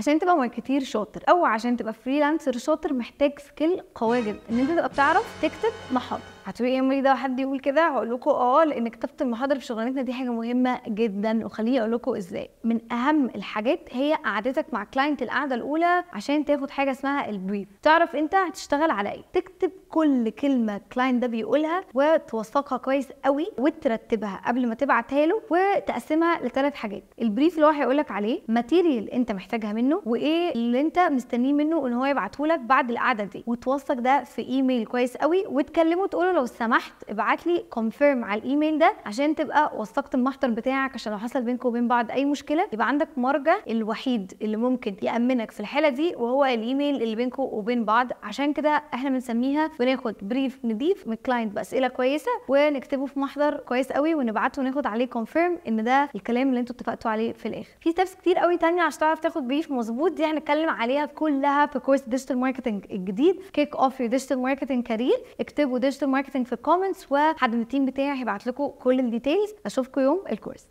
عشان تبقى marketer شاطر او عشان تبقى freelancer شاطر محتاج skill قوية جدا، ان انت تبقى بتعرف تكتب محاضر. هتقولي ايه يا ده حد يقول كده؟ هقول لكم اه، لان كتابه المحاضر في شغلانتنا دي حاجة مهمة جدا، وخليني اقول لكم ازاي. من اهم الحاجات هي قعدتك مع client القعدة الاولى عشان تاخد حاجة اسمها ال brief، تعرف انت هتشتغل على ايه، تكتب كل كلمة ال client ده بيقولها وتوثقها كويس قوي وترتبها قبل ما تبعتها له، وتقسمها لثلاث حاجات: ال brief اللي هو هيقول لك عليه، material انت محتاجها منه، وايه اللي انت مستنيه منه ان هو يبعته لك بعد القعدة دي، وتوثق ده في ايميل كويس قوي، وتكلمه تقول له لو سمحت ابعت لي confirm على الايميل ده عشان تبقى وثقت المحضر بتاعك، عشان لو حصل بينكم وبين بعض اي مشكلة يبقى عندك مرجع الوحيد اللي ممكن يامنك في الحالة دي، وهو الايميل اللي بينكم وبين بعض. عشان كده احنا بنسميها بناخد brief نضيف من ال client باسئلة كويسة ونكتبه في محضر كويس قوي ونبعته وناخد عليه confirm ان ده الكلام اللي انتوا اتفقتوا عليه في الاخر. في steps كتير قوي تانية عشان تعرف تاخد brief مظبوط، دي هنتكلم عليها كلها في كورس digital marketing الجديد kick off your digital marketing career. اكتبوا digital marketing في ال comments وحد من ال team بتاعي هيبعت لكم كل ال details. اشوفكم يوم الكورس.